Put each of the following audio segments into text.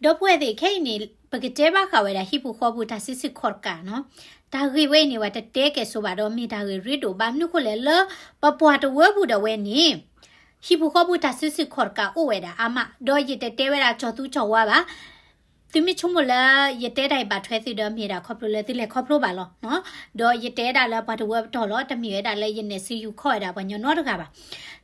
ဒီပုၢ်ဝဲၢ်သ့ၣ် ခဲအံၤန့ၣ် ပကတဲဘၣ်ဃးဝဲဒၣ်ဟံၣ်ဖိဃီဖိတၢ်စုဆူၣ်ခီၣ်တကးနီၤ. တၢ်ဂ့ၢ်ဝဲအံၤန့ၣ် ပှၤတတဲကဲၣ်ဆိးဘၣ်ဒီးမ့ၢ်တၢ်ဂ့ၢ်ရ့ဒိၣ်ဘၣ် မနုၤဃိလဲၣ်လၢ ပပှၤတဝၢပူၤဒၣ်ဝဲန့ၣ် ဟံၣ်ဖိဃီဖိတၢ်စုဆူၣ်ခီၣ်တကးအိၣ်ဝဲဒၣ်အါမး ဒီးယတတဲဝဲဒၣ်ကၠီၤသူကၠီၤဝါဘၣ်. သုမ့ၢ်ဆိကမိၣ်လၢ ယတဲတၢ်အံၤဘၣ်ထွဲသုဒီး မ့ၢ်ဒၣ်ခီဖျိလၢသုလဲၤခီဖျိဘၣ်လီၤနီၤ. ဒီးယတဲဒၣ်လၢပှၤတဝၢပတီၢ်လီၤ တမ့ၢ်ဝဲဒၣ်လၢယနဲၣ်စုယူၤခီၣ်ဝဲဒၣ်ပှၤညီနီတဂၤဘၣ်.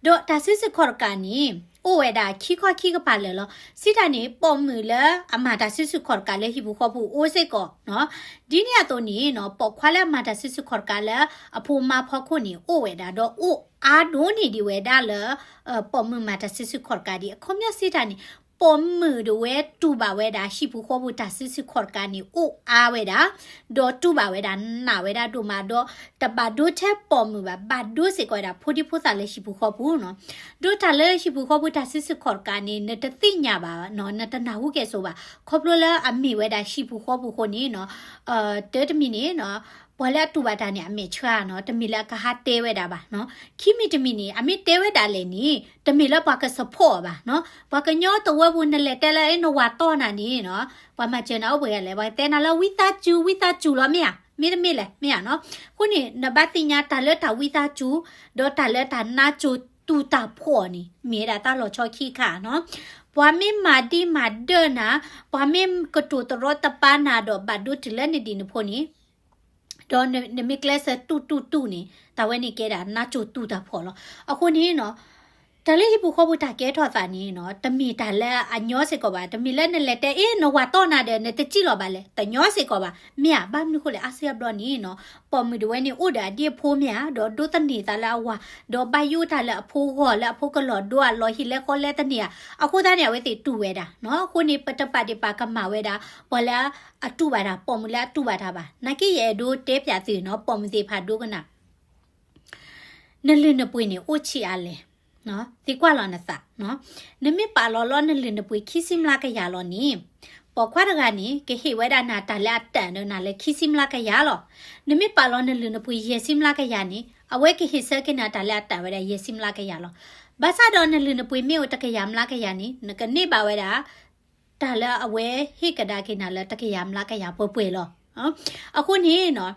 ဒီးတၢ်စုဆူၣ်ခီၣ်တကးန့ၣ် အိၣ်ဝဲဒၣ်ခံခီခံကပၤလၢာ်လီၤ. စံးတၢ်န့ၣ် ပိာ်မုၣ်လၢအမၤတၢ်စုဆူၣ်ခီၣ်တကးလၢဟံၣ်ဖိဃီဖိအိၣ်စ့ၢ်ကီးနီၤ. ဒ်န့ၣ်အသိးန့ၣ်နီၤ ပိာ်ခွါလၢအမၤတၢ်စုဆူၣ်ခီၣ်တကးလၢအဖိမါဖီခိၣ်န့ၣ် အိၣ်ဝဲဒၣ် ဒီးအိၣ်အါဒိၣ်န့ၢ်ဒံးဝဲဒၣ်လၢ ပိာ်မုၣ်မၤတၢ်စုဆူၣ်ခီၣ်တကးဒံး အခီပညီစံးတၢ်န့ၣ် ပိာ်မုၣ်ဒၣ်ဝဲတူၢ်ဘၣ်ဝဲဒၣ် ဟံၣ်ဖိဃီဖိတၢ်စုဆူၣ်ခီၣ်တကးန့ၣ် အိၣ်အါဝဲဒၣ်, ဒီးတူၢ်ဘၣ်ဝဲဒၣ်နာ်ဝဲဒၣ်ဒိၣ်မးဒီး တဘၣ်ဒိထဲပိာ်မုၣ်ဘၣ်, ဘၣ်ဒိစ့ၢ်ကီးဝဲဒၣ် ဖိဒံဖိသၣ်လၢဟံၣ်ဖိဃီဖိနီၤ. ဒီးတၢ်လၢဟံၣ်ဖိဃီဖိတၢ်စုဆူၣ်ခီၣ်တကးန့ၣ် နတသ့ၣ်ညါဘၣ်နီၤ, နတနၢ်ဟူကဲၣ်ဆိးဘၣ်, ခီဖျိလၢအမ့ၢ်ဝဲဒၣ်ဟံၣ်ဖိဃီဖိအဃိန့ၣ်နီၤ, တၢ်တမံၤန့ၣ်နီၤ ပှၤလၢအတူၢ်ဘၣ်တၢ်န့ၣ် အမဲာ်ဆှးနီၤ, တမ့ၢ်လၢအကဟးတဲဝဲဒၣ်ဘၣ်နီၤ. ခံမံၤတမံၤန့ၣ် အမ့ၢ်တဲဝဲဒၣ်လဲၣ်န့ၣ် တမ့ၢ်လၢပှၤက support အီၤဘၣ်နီၤ. ပှၤကညီတဝၢပူၤ နလဲၤတဲလၢ အဲ နဝၤတီၢ်နၤန့ၣ်နီၤ, ပှၤမၤစၢၤနၤအိၣ်ပှဲၤဂၤလဲၣ်, ပှၤတဲနၤလၢ ဝံသးစူၤ ဝံသးစူၤလီၤ မ့ၢ်ဧါ, မ့တမ့ၢ်လဲၣ် မ့ၢ်ဧါနီၤ. အဃိန့ၣ် နဘၣ်သ့ၣ်ညါတၢ်လၢတၢ်ဝံသးစူၤ ဒီးတၢ်လၢတၢ်နါစိၤတူၢ်တၢ်ဖှီၣ်န့ၣ် မ့ၢ်ဝဲဒၣ်တၢ်လီၤဆီခံခါနီၤ. ပှၤမ့ၢ်မၤဒံးမၤဒၢၣ်နၤ, ပှၤမ့ၢ်ကတိၤတရီတပါနၤဒီး ဘၣ်ဒိတုၤလၢနဒံးနဖိန့ၣ် ဒီးနမ့ၢ်ကျဲးစၢးတူၢ်တူၢ်တူၢ်န့ၣ် တၢ်ဝဲန့ၣ်ကဲဒၣ်နါစိၤတူၢ်တၢ်ဖှီၣ်လီၤ. အဃိန့ၣ်နီၤ တၢ်လၢဟံၣ်ဖိဃီဖိတၢ်ကဲထီၣ်သးန့ၣ်နီၤ တမ့ၢ်တၢ်လၢအညီစ့ၢ်ကီးဘၣ်, တမ့ၢ်လၢနလဲၤတဲ အဲ နဝၤတီၢ်နၤဒီး နတစံၣ်လီၤဘၣ်လဲၣ်, တညီစ့ၢ်ကီးဘၣ်, မ့ၢ်ဧါ. ဘၣ်မနုၤဃိလဲၣ် အါစုအါဘျီန့ၣ်နီၤ ပိာ်မုၣ်ဒၣ်ဝဲန့ၣ် အိၣ်ဒီးအဒံၣ်အဖိမ့ၢ်ဧါ, ဒီးဒိးသန့ၤသးလၢအဝၤ, ဒီးဘၣ်ယိၣ်တၢ်လၢအဖိဂီၢ် လၢအဖိကလီၤဒိအလီၤဟံၣ်လဲၤဃီလဲၤသန့ၤဧါ, အဃိသတးန့ၣ် အဝဲသ့ၣ်တူၢ်ဝဲဒၣ်နီၤ. အဃိန့ၣ် ပတပာ်ဒ့ၣ်ပာ်ကမၣ်ဝဲဒၣ် ပှၤလၢအတူၢ်ဘၣ်တၢ်, ပိာ်မုၣ်လၢအတူၢ်ဘၣ်တၢ်ဘၣ်. နာ်က့ယအဲၣ်ဒိးတဲပၠးသုနီၤ ပိာ်မုၣ်သ့ၣ်တဖၣ်ဒိကနၣ် နလုၢ်နပှ့ၤန့ၣ် အိၣ်ဆံးအါလဲၣ်, သံကွၢ်လီၤနသး, နမ့ၢ်ပာ်လီၤလီၤနလုၢ်နပှ့ၤခံဆံမျးကယၤလီၤန့ၣ်, ပိာ်ခွါတဂၤန့ၣ် ကဟ့ၣ်ဝဲဒၣ်နၤတၢ်လၢအတၢ်ဒီးနၤလၢခံဆံမျးကယၤလီၤ. နမ့ၢ်ပာ်လီၤနလုၢ်နပှ့ၤယဲၢ်ဆံမျးကယၤန့ၣ် အဝဲကဟ့ၣ်ဆၢက့ၤနၤတၢ်လၢအတၢ်ဝဲဒၣ်ယဲၢ်ဆံမျးကယၤလီၤ. ဘၣ်ဆၣ်ဒီးနလုၢ်နပှ့ၤမ့ၢ်အိၣ်တကယၤမျးကယၤန့ၣ် နကန့ၢ်ဘၣ်ဝဲဒၣ် တၢ်လၢအဝဲဟ့ၣ်ကဒါက့ၤနၤလၢတကယၤမျးကယၤပှဲၤပှဲၤလီၤ. အဃိန့ၣ်နီၤ,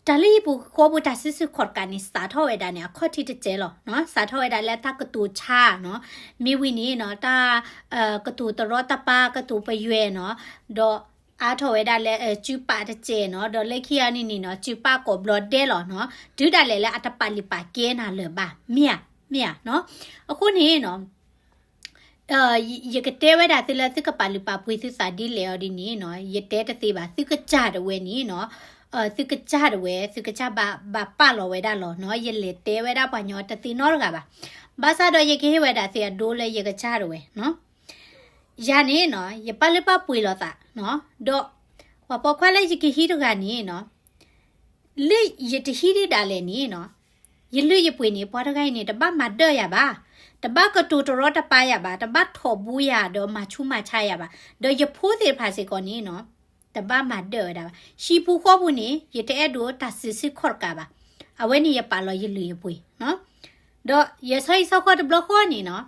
တၢ်လၢဟံၣ်ဖိဃီဖိတၢ်စုဆူၣ်ခီၣ်တကးန့ၣ် စးထီၣ်ဝဲဒၣ်န့ၣ် အခီၣ်ထံးတစဲးလီၤ. စးထီၣ်ဝဲဒၣ်လၢတၢ်ကတိၤဆါနီၤ, မ့ၢ်ဝံၤန့ၣ်နီၤ တၢ် ကတိၤတရီတပါ ကတိၤပယွဲနီၤ, ဒီးအါထီၣ်ဝဲဒၣ်လၢ စုပာ်တစဲးနီၤ, ဒီးလၢခံအံၤန့ၣ်နီၤ စုပာ်ကိးဘျီဒဲးလီၤနီၤ, တုၤဒၣ်လဲာ်လၢအတပာ်လုၢ်ပာ်ကဲနၤလၢၤဘၣ်, မ့ၢ်ဧါ, မ့ၢ်ဧါနီၤ. အဃိန့ၣ်နီၤ ယကတဲဝဲဒၣ်သုလၢသုကပာ်လုၢ်ပာ်ပှ့ၤသုသးဒ်လဲၣ်အီၤဒ်န့ၣ်နီၤ, ယတဲတသ့ဘၣ်, သုကစၢ်ဒၣ်ဝဲန့ၣ်နီၤ, သုကစၢ်ဒၣ်ဝဲ သုကစၢ်ဘၣ် ဘၣ်ပာ်လီၤဝဲဒၣ်လီၤနီၤ, ယလဲၤတဲဝဲဒၣ်ပှၤညီတသ့နီတဂၤဘၣ်. ဘၣ်ဆၣ်ဒီးယကဟ့ၣ်ဝဲဒၣ်သုအဒိလၢယကစၢ်ဒၣ်ဝဲနီၤ, ယၤန့ၣ်နီၤ ယပာ်လုၢ်ပာ်ပှ့ၤလိာ်သးနီၤ, ဒီးပှၤပိာ်ခွါလၢယကဟံးတဂၤန့ၣ်နီၤ လၢယတဟံးဒံးဒၣ်လဲာ်န့ၣ်နီၤ, ယလုၢ်ယပှ့ၤန့ၣ် ပှၤတဂၤအံၤန့ၣ် တဘၣ်မၤဒၢၣ်ယၤဘၣ်, တဘၣ်ကတိၤတရီတပါယၤဘၣ်, တဘၣ်ထိးဘူးယၤဒီးမၤဆူးမၤဆါယၤဘၣ်, ဒီးယဖိသ့ၣ်တဖၣ်စ့ၢ်ကီးန့ၣ်နီၤ တဘၣ်မၤဒၢၣ်ဝဲဒၣ်ဘၣ်. ဟံၣ်ဖိဃီပူၤန့ၣ် ယတအဲၣ်ဒိးတၢ်စုဆူၣ်ခီၣ်တကးဘၣ်. အဝဲန့ၣ်ယပာ်လီၤယလုၢ်ယပှ့ၤနီၤ, ဒီးယဲၢ်ဆီဟံၣ်ဆီဃီတဘျီဃီန့ၣ်နီၤ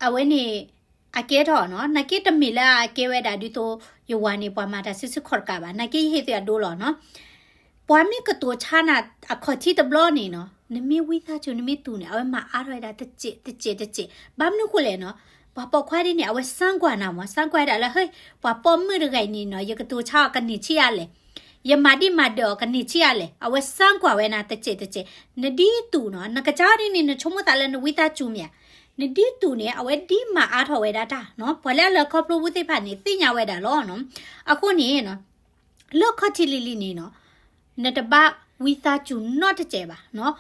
အဝဲန့ၣ် အကဲထီၣ်နီၤ, နာ်က့တမ့ၢ်လၢအကဲဝဲဒၣ်ဒ်သိး ယဝၤန့ၣ် ပှၤမၤတၢ်စုဆူၣ်ခီၣ်တကးဘၣ်, နာ်က့ယဟ့ၣ်သုအဒိလီၤနီၤ. ပှၤမ့ၢ်ကတိၤဆါနၤအခီၣ်ထံးတဘျီန့ၣ်နီၤ, နမ့ၢ်ဝံသးစူၤ နမ့ၢ်တူၢ်န့ၣ် အဝဲမၤအါထီၣ်ဝဲဒၣ်တစဲးတစဲးတစဲး, ဘၣ်မနုၤဃိလဲၣ်နီၤ, ပှၤပိာ်ခွါဒ်န့ၣ် အဝဲစၢကွၢ်နၤမး, စၢကွၢ်ဝဲဒၣ်လၢ ဟဲ ပှၤပိာ်မုၣ်တဂၤအံၤန့ၣ်နီၤ ယကတိၤဆါအီၤကန့ၢ်ဆံးအါလဲၣ် ယမၤဒံးမၤဒၢၣ်အီၤကန့ၢ်ဆံးအါလဲၣ်, အဝဲစၢကွၢ်ဝဲနၤတစဲးတစဲး, နဒ်တူၢ်နီၤ, နကစၢ်ဒ်န့ၣ် နဆိကမိၣ်သးလၢနဝံသးစူၤမ့ၢ်ဧါ, နဒ်တူၢ်န့ၣ် အဝဲဒ်မၤအါထီၣ်ဝဲဒၣ်တၢ်နီၤ, ပှၤလၢအလၢခီဖျိပူၤသ့ၣ်တဖၣ်န့ၣ် သ့ၣ်ညါဝဲဒၣ်လီၤနီၤ. အဃိန့ၣ်နီၤ လၢခီၣ်ထံးလံၤလံၤန့ၣ်နီၤ နတဘၣ်ဝံသးစူၤနီတစဲးဘၣ်နီၤ,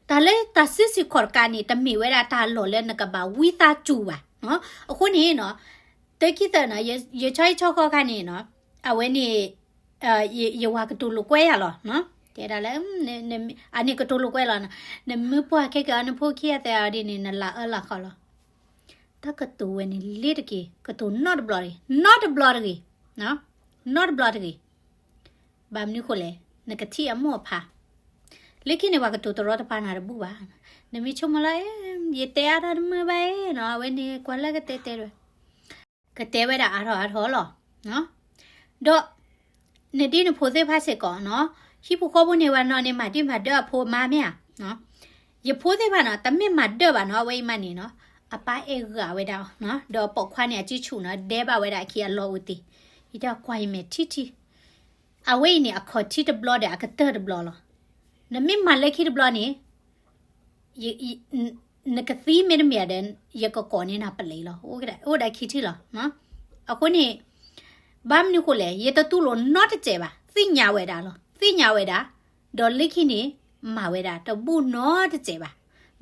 တၢ်လၢတၢ်စုဆူၣ်ခီၣ်တကးန့ၣ် တမ့ၢ်ဝဲဒၣ်တၢ်လီၢ်လၢနကဘၣ်ဝံသးစူၤဘၣ်နီၤ. အဃိန့ၣ်နီၤ တၢ်ခံသၢနီၤ ယ ယဆီဟံၣ်ဆီဃီခါန့ၣ်နီၤ အဝဲန့ၣ် ယ ယဝၤကတိၤလိာ်ကွဲယၤလီၤနီၤ, တဲဒၣ်လၢ အန့ၣ်ကတိၤလိာ်ကွဲလီၤနီၤ, နမ့ၢ်ပှၢ်ခဲက့ၤအီၤနဖိခံဂၤသၢဂၤဒ်န့ၣ် နလၢအၢလၢဃီလီၤ. တၢ်ကတိၤဝဲန့ၣ်လ့တက့ၢ်, ကတိၤနီတဘျီတဂ့ၤ, နီတဘျီတဂ့ၤ, နီတဘျီတဂ့ၤ, ဘၣ်မနုၤဃိလဲၣ်, နကထံၣ်အမိၢ်အဖါ, လၢခံန့ၣ် ပှၤကတိၤတရီတပါနၤတဘူၣ်ဘၣ်, နမ့ၢ်ဆိကမိၣ်လၢ ယတဲအါထီၣ်တမုာ်ဘၣ်အံၤနီၤ, အဝဲန့ၣ် ကွၢ်လၢကတဲတဲတဝဲ ကတဲဝဲဒၣ်အါထီၣ်အါထီၣ်လီၤ. ဒီး နဒ်နဖိသ့ၣ်တဖၣ်စ့ၢ်ကီးနီၤ, ဟံၣ်ဖိဃီဖိန့ၣ် ဝဲနီၢ်န့ၣ် မၤဒံၣ်မၤဒၢအဖိအမါမ့ၢ်ဧါ. ယဖိသ့ၣ်တဖၣ်နီၤ တမ့ၢ်မၤဒၢဘၣ်နီၤ, အဝဲအံၤမးန့ၣ်နီၤ အပၢ်အဲၣ်ဂၤဝဲဒၣ်နီၤ, ဒီးပိာ်ခွါန့ၣ် အစုဆူၣ်နီၤ ဒဲဘၣ်ဝဲဒၣ်အခံအလီၢ်အိၣ်တ့ၢ်, ယတဲကွၢ်ယမဲာ်ထံထံ အဝဲအံၤန့ၣ် အခီၣ်ထံးတဘျီဒီး အကတၢၢ်တဘျီလီၤ. နမ့ၢ်မၤလၢခံတဘျီန့ၣ် ယ ယ နကသံမ့တမ့ၢ်ဒီး ယကကိးန့ၢ်နၤပလံးလီၤ. အိၣ်ဒၣ် အိၣ်ဒၣ်ခံထံၣ်လီၤ. အဃိန့ၣ် ဘၣ်မနုၤဃိလဲၣ်, ယတတူၢ်လိာ်နီတစဲးဘၣ်. သ့ၣ်ညါဝဲဒၣ်လီၤ. သ့ၣ်ညါဝဲဒၣ်, ဒီးလၢခံန့ၣ် မၤဝဲဒၣ်တဘူၣ်နီတစဲးဘၣ်.